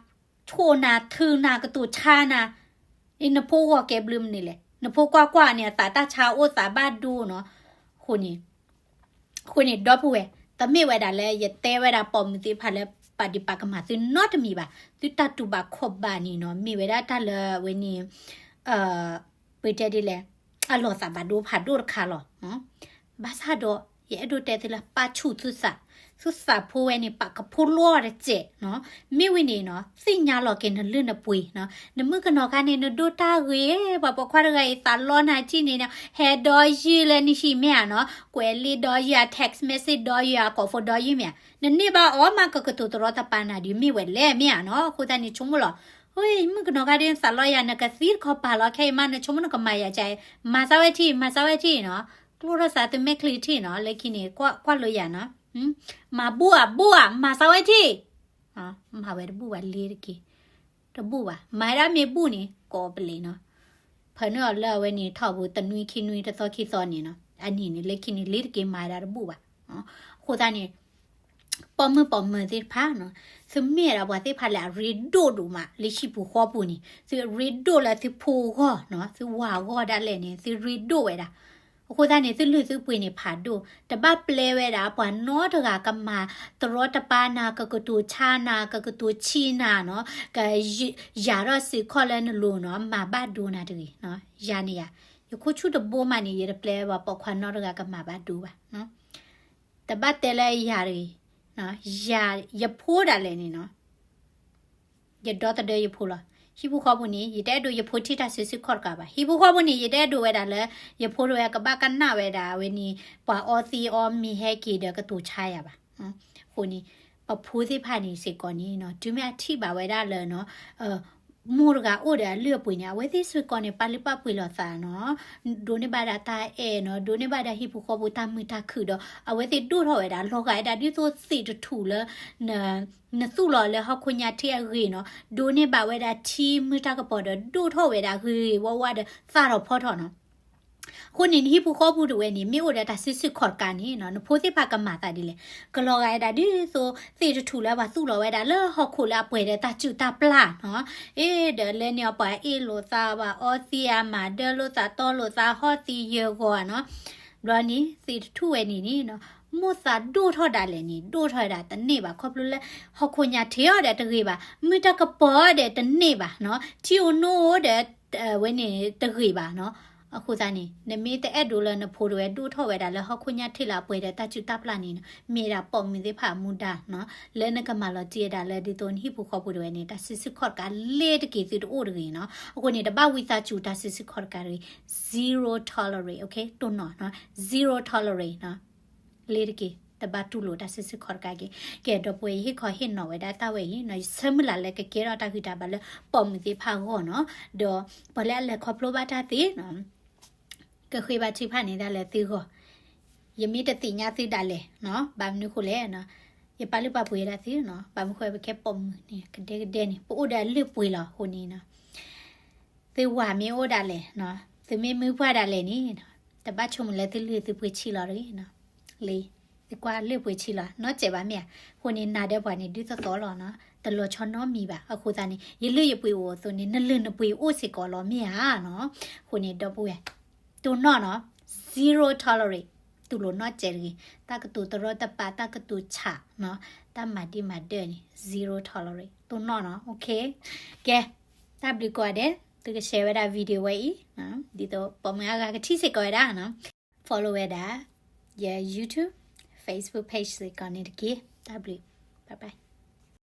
ထိၣ်နၤထုနၤကတိၤဆါနၤ နဖိဂီၢ်ကဲဘျုးမနုၤလဲၣ်. နဖိကွၢ်ကွၢ်န့ၣ် အသးတၢ်ဆါအိၣ်သးဘၣ်ဒိနီၤ. အဃိန့ၣ် အဃိန့ၣ် ဒီပုၢ်ဝဲၢ်, တမ့ၢ်ဝဲဒၣ်လၢယတဲဝဲဒၣ်ပိာ်မုၣ်သ့ၣ်တဖၣ်လၢပာ်ဒံးပာ်ကမၣ်သုနီတမံၤဘၣ်. သုတၢ်တူၢ်ဘၣ်ခီၣ်ဘၣ်န့ၣ်နီၤ မ့ၢ်ဝဲဒၣ်တၢ်လၢအဝဲန့ၣ် ပတဲဒ်လဲၣ်, အလီၤသးဘၣ်ဒိဖးဒိၣ်တခါလီၤ. ဘၣ်ဆၣ်ဒီး ယအဲၣ်ဒိးတဲသုလၢပာ်ဆူၣ်သုသး, သုသးဖိဝဲန့ၣ် ပာ်ကဖိလီၤတစဲးနီၤ. မ့ၢ်ဝံၤန့ၣ်နီၤ သ့ၣ်ညါလီၤက့ၤနလုၢ်နပှ့ၤနီၤ. နမုၣ်ကနီၤခါန့ၣ် နဒိၣ်တၢ်ဂ့ၤ, ပှၤပိာ်ခွါတဂၤအံၤသးလီနၤထံၣ်န့ၣ်နီၤ ဟဲဒီးယုၢ်လၢနဟံၣ်မ့ၢ်ဧါနီၤ, ကွဲးလံာ်ဒီးယုၢ်ဧါ, text message ဒီးယုၢ်ဧါ, ကိးဖိဒီးယုၢ်မ့ၢ်ဧါ. နန့ၢ်ဘၣ်အီၤမး ကကတိၤတရီတပါနၤဒုးမ့ၢ်ဝဲလဲၣ်မ့ၢ်ဧါနီၤ. အဃိသတးန့ၣ် ဆိကမိၣ်လီၤ. ဟ့ၣ်မုၣ်ကနီၤခါဒ်သးလီယၤ နကသံတခီပၤလီၤ ခဲအံၤမး နဆိကမိၣ်နကမၤယၤကါအံၤ, မၤစၢ်ဝဲထံၣ် မၤစၢ်ဝဲထံၣ်နီၤ. ကျိထီၣ်စးသုမဲာ်ချံထံၣ်နီၤ လၢခံန့ၣ် ကွၢ်လိယၤနီၤ. မၤဘူၣ်ဧါ ဘူၣ်ဧါ မၤစၢ်ဝဲထံၣ်. မၤဝဲတဘူၣ်ဘၣ်လ့ၤတက့ၤ, တဘူၣ်ဘၣ်. မၤဒၣ်မ့ၢ်ဘူၣ်န့ၣ် ကိးပလံးနီၤ. ဖၢနုာ်အီၤလၢအဝဲန့ၣ်ထီၣ်ပူၤ တနွံခံနွံတသီခံသီန့ၣ်နီၤ. အနံၣ်န့ၣ် လၢခံန့ၣ် လ့ၤတက့ၤမၤဒၣ်တဘူၣ်ဘၣ်. အဃိသတးန့ၣ် ပိာ်မုၣ်ပိာ်မၢၤသ့ၣ်တဖၣ်နီၤ, သုမ့ၢ်ဒၣ်ပှၤသ့ၣ်တဖၣ်လၢအရ့ဒိၣ်ဒိၣ်မး လၢဟံၣ်ပူၤဃီပူၤန့ၣ် သုရ့ဒိၣ်လၢသုဖိဂီၢ်နီၤ, သုဝၤဂီၢ်ဒၣ်လဲာ်န့ၣ် သုရ့ဒိၣ်ဝဲဒၣ်. အဃိသတးန့ၣ် သုလုၢ်သုပှ့ၤန့ၣ်ဖးဒိၣ်, တဘၣ်ပျဲဝဲဒၣ်ပှၤနီတဂၤကမၤတရီတပါနၤ, ကကတိၤဆါနၤ, ကကတိၤဆံးနၤနီၤ, က ယၤထီၣ်စ့ၢ်ကီးလၢနလိၤနီၤ, မၤဘၣ်ဒိနၤတဂ့ၤ. ယၤန့ၣ်ယၤ, ယခိၣ်ဆူၣ်တဘိမးန့ၣ် ယတပျဲပှၤပိာ်ခွါနီတဂၤကမၤဘၣ်ဒိဘၣ်. တဘၣ်တဲလၢယၤတဂ့ၤ, ယၤ ယဖိဒၣ်လဲာ်န့ၣ်နီၤ, ယဒီသဒၢယဖိလီၤ. ဟံၣ်ဖိဃီဖိန့ၣ် ယတအဲၣ်ဒိးယဖိထံၣ်တၢ်စုဆူၣ်ခီၣ်တကးဘၣ်. ဟံၣ်ဖိဃီဖိန့ၣ် ယတအဲၣ်ဒိးဝဲဒၣ်လၢ ယဖိတဝဲကဘၣ်ကနၣ်ဝဲဒၣ်ဝဲန့ၣ် ပှၤအီသံးအီမ့ၤဟဲက့ၤဒီးကတိၤဆါယၤဘၣ်. အဃိန့ၣ် ပဖိသ့ၣ်တဖၣ်န့ၣ်စ့ၢ်ကီးန့ၣ်နီၤ, တုၤမ့ၢ်အထံၣ်ဘၣ်ဝဲဒၣ်လၢနီၤ မိၢ်တဂၤအိၣ်ဒီးအလုၢ်အပှ့ၤန့ၣ် အဝဲသ့ၣ်စ့ၢ်ကီးန့ၣ် ပာ်လုၢ်ပာ်ပှ့ၤလိာ်သးနီၤ, ဒိးန့ၢ်ဘၣ်ဒၣ်တၢ်အဲၣ်နီၤ, ဒိးန့ၢ်ဘၣ်ဒၣ်ဟံၣ်ဖိဃီဖိတၢ်မုာ်တၢ်ခုၣ်ဒီး အဝဲသ့ၣ်ဒိၣ်ထီၣ်ဝဲဒၣ် လီၤဂာ်ဝဲဒၣ်ဒ်သိးသ့ၣ်တထူၣ်လၢ နသူၣ်လီၤလၢဟီၣ်ခိၣ်ညါထံအဂ့ၢ်နီၤ, ဒိးန့ၢ်ဘၣ်ဝဲဒၣ်ထံမုၢ်တၢ်ကပီၤဒီး ဒိၣ်ထီၣ်ဝဲဒၣ်ဂ့ၤဂ့ၤဝါဝါဒီး သၣ်ထီၣ်ဖီထီၣ်နီၤ. အဃိန့ၣ် နဟံၣ်ဖိဃီဖိတဝဲန့ၣ် မ့ၢ်အိၣ်ဒီးတၢ်စုဆူၣ်ခီၣ်တကးန့ၣ်နီၤ, နဖိသ့ၣ်တဖၣ်ကမၤသးဒ်လဲၣ်, ကလီၤဂာ်ဝဲဒၣ်ဒ်သိး သ့ၣ်တထူၣ်လၢပှၤသူၣ်လီၤဝဲဒၣ်လၢဟီၣ်ခိၣ်လၢအပှဲၤဒီးတၢ်စုၣ်တၢ်ပျၢ်နီၤ, အ့ ဒီးလၢန့ၣ်အပှၤအ့ၣ်လိာ်သး ပှၤအီသံးအမၤဒၢလိာ်သးတီလိာ်သး ဟီၣ်သံးယၢၤဂီၤနီၤ. ဘျီန့ၣ် သ့ၣ်တထူၣ်ဝဲန့ၣ်န့ၣ်နီၤ, မိၢ်သးဒိၣ်ထီၣ်ဒၣ်လဲာ်န့ၣ် ဒိၣ်ထီၣ်ဝဲဒၣ်တန့ၢ်ဘၣ်, ခီဖျိလၢ ဟီၣ်ခိၣ်ညါထံအီၤဒီးတဂ့ၤဘၣ်, မုၢ်တၢ်ကပီၤဒီးတန့ၢ်ဘၣ်နီၤ, ထံအိၣ်နိအိၣ်ဒီး ဝဲန့ၣ်တဂ့ၤဘၣ်နီၤ. အဃိသတးန့ၣ် နမ့ၢ်တအဲၣ်ဒိးလၢနဖိတဝဲဒိၣ်ထီၣ်ဝဲဒၣ်လၢဟီၣ်ခိၣ်ညါထံလၢအပှဲၤဒီးတၢ်စုၣ်တၢ်ပျၢ်န့ၣ်နီၤ, မ့ၢ်ဒၣ်ပိာ်မုၣ်သ့ၣ်တဖၣ်အမူဒါနီၤ, လၢနကမၤလီၤတံၢ်ဝဲဒၣ်လၢဒ်သိးနဟံၣ်ဖိဃီဖိတဝဲန့ၣ် တၢ်စုဆူၣ်ခီၣ်တကးလ့ၤတက့ၤသုတအိၣ်တဂ့ၤနီၤ. အဃိန့ၣ် တဘၣ်ဝံသးစူၤတၢ်စုဆူၣ်ခီၣ်တကးတဂ့ၤ, zero tolerate, okay, တိၢ်နီၣ်နီၤ, zero tolerate နီၤ. လ့ၤတက့ၤ, တဘၣ်တူၢ်လိာ်တၢ်စုဆူၣ်ခီၣ်တကးက့ၤ. ကဲ ဒီပုၢ်ဝဲၢ် ယဟ့ၣ်ခီဟ့ၣ်နီၤဝဲဒၣ်တၢ်ဝဲအံၤနီၤ, ယဆၢမုၢ်လၢ်လၢကကဲထီၣ်တၢ်ဂံၢ်တၢ်ဘါလၢပိာ်မုၣ်သ့ၣ်တဖၣ်အဂီၢ်နီၤ, ဒီးပှၤလၢအလဲၤခီဖျိဘၣ်တၢ်သ့နီၤ, ကဃ့ဘါထုကဖၣ်န့ၢ်တၢ်လၢသုဂီၢ်, ယမ့ၢ်တသ့ၣ်ညါသုဒၣ်လဲာ်နီၤ, ဘၣ်မနုၤဃိလဲၣ်နီၤ, ယပာ်လုၢ်ပာ်ပှ့ၤဝဲဒၣ်သုနီၤ, ဘၣ်မနုၤဃိပကဲပိာ်မုၣ်န့ၣ် ကဒဲကဒဲန့ၣ် ပအိၣ်ဒီးအလုၢ်အပှ့ၤလီၤအဃိန့ၣ်နီၤ. သုဝၤမ့ၢ်အိၣ်ဒၣ်လဲာ်နီၤ, သုမ့ၢ်မုၢ်ပှၢ်ဒၣ်လဲာ်န့ၣ်နီၤ, တဘၣ်ဆိကမိၣ်လၢသုလုၢ်သုပှ့ၤဆံးလီၤတဂ့ၤနီၤ, လံ, သုကွၢ်လုၢ်ပှ့ၤဆံးလီၤ, နီၢ်စဲးဘၣ်မ့ၢ်ဧါ, အဃိန့ၣ် နၤဒီးပှၤန့ၣ် ဒ်သိးသိးလီၤနီၤ, တလီၤဆီနီတမံၤဘၣ်, အဃိသတးန့ၣ် ယလုၢ်ယပှ့ၤအိၣ်အသိးန့ၣ် နလုၢ်နပှ့ၤအိၣ်စ့ၢ်ကီးလီၤမ့ၢ်ဧါနီၤ, အဃိန့ၣ် ဒီပုၢ်ဝဲၢ် တိၢ်နီၣ်နီၤ, zero tolerate, တူၢ်လိာ်နီၢ်စဲးတဂ့ၤ, တၢ်ကတိၤတရီတပါ တၢ်ကတိၤဆးနီၤ, တၢ်မၤဒံးမၤဒၢၣ်န့ၣ် zero tolerate, တိၢ်နီၣ်နီၤ, okay, ကဲ, တၢ်ဘျုးကိးဂၤဒဲး, သုက share ဝဲဒၣ် video ဝဲအံၤ, ဒ်သိးပိာ်မုၣ်အါဂၤကထံၣ်စ့ၢ်ကီးဝဲဒၣ်နီၤ. follow ဝဲဒၣ် ယ YouTube, Facebook page စ့ၢ်ကီးန့ၣ်တက့ၢ်. တၢ်ဘျုး, bye bye.